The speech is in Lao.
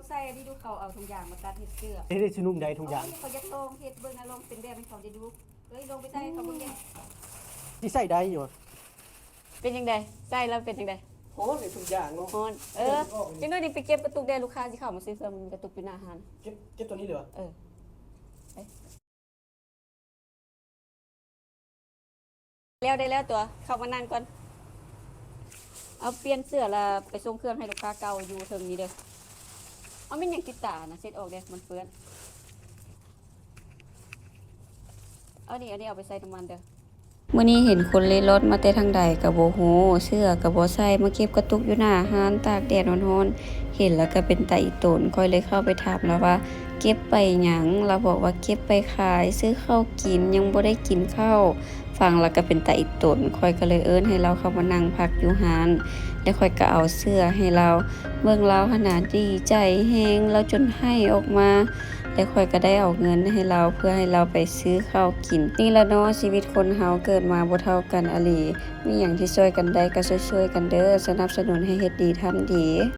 ໃສ່ອັນນີ້ດູ ເຂົາເອົາຖົງຢາງມາຕັດເຮັດເສື້ອ. ເຮັດໄດ້ຊິນຸ່ງໃດຖົງຢາງ? ເອົາ ເຂົາຢາກລອງເຮັດເບິ່ງ ລອງເປັນແບບໃຫ້ເຂົາໄດ້ດູ. ເອີຍ ລອງໄປໃສ່ໃຫ້ເຂົາເບິ່ງເດ້. ຊິໃສ່ໄດ້ຢູ່ຫວາ? ເປັນຈັ່ງໃດ? ໃສ່ແລ້ວເປັນຈັ່ງໃດ? ຮ້ອນເດ ຖົງຢາງເນາະ. ຮ້ອນ. ເອີ ຈັກໜ້ອຍນີ້ໄປເກັບກະຕຸກແດ່ ລູກຄ້າຊິເຂົ້າມາຊື້ເຄື່ອງ ກະຕຸກຢູ່ໜ້າຮ້ານ. ເກັບ ເກັບຕົວນີ້ເລີຍຫວາ? ເອີ. ແລ້ວ ໄດ້ແລ້ວຕົວະ ເຂົ້າມານັ່ງກ່ອນ. ເອົາ ປ່ຽນເສື້ອລະໄປສົ່ງເຄື່ອງໃຫ້ລູກຄ້າເກົ່າຢູ່ເທິງນີ້ເດີ້. ເອົາ ແມ່ນຫຍັງຕິດຕານະ ເຊັດອອກເດີ້ ມັນເປື້ອນ. ເອົານີ້ ເອົານີ້ເອົາໄປໃສ່ນ້ຳມັນເດີ້. ມື້ນີ້ເຫັນຄົນເລະລ່ອນມາແຕ່ທາງໃດກະບໍ່ຮູ້ ເສື້ອກະບໍ່ໃສ່ ມາເກັບກະຕຸກຢູ່ໜ້າຮ້ານຕາກແດດຮ້ອນໆ ເຫັນລະກະເປັນຕາອີ່ຕົນ. ຂ້ອຍເລີຍເຂົ້າໄປຖາມລາວວ່າ ເກັບໄປຫຍັງ? ລາວບອກວ່າເກັບໄປຂາຍ ຊື້ເຂົ້າກິນ ຍັງບໍ່ໄດ້ກິນເຂົ້າ. ຟັງລະກະເປັນຕາອີ່ຕົນ ຂ້ອຍກະເລີຍເອີ້ນໃຫ້ລາວເຂົ້າມານັ່ງພັກຢູ່ຮ້ານ ແລະ ຂ້ອຍກະເອົາເສື້ອໃຫ້ລາວເບິ່ງ. ລາວຫັ້ນນະດີໃຈແຮງ ລາວຈົນໄຫ້ອອກມາ ແລະ ຂ້ອຍກະໄດ້ເອົາເງິນໃຫ້ລາວ ເພື່ອໃຫ້ລາວໄປຊື້ເຂົ້າກິນ. ນີ້ລະເນາະ ຊີວິດຄົນເຮົາເກີດມາບໍ່ເທົ່າກັນອີ່ຫຼີ ມີຫຍັງທີ່ຊ່ອຍກັນໄດ້ກະຊ່ອຍໆກັນເດີ້ ສະໜັບສະໜູນໃຫ້ເຮັດດີທຳດີ.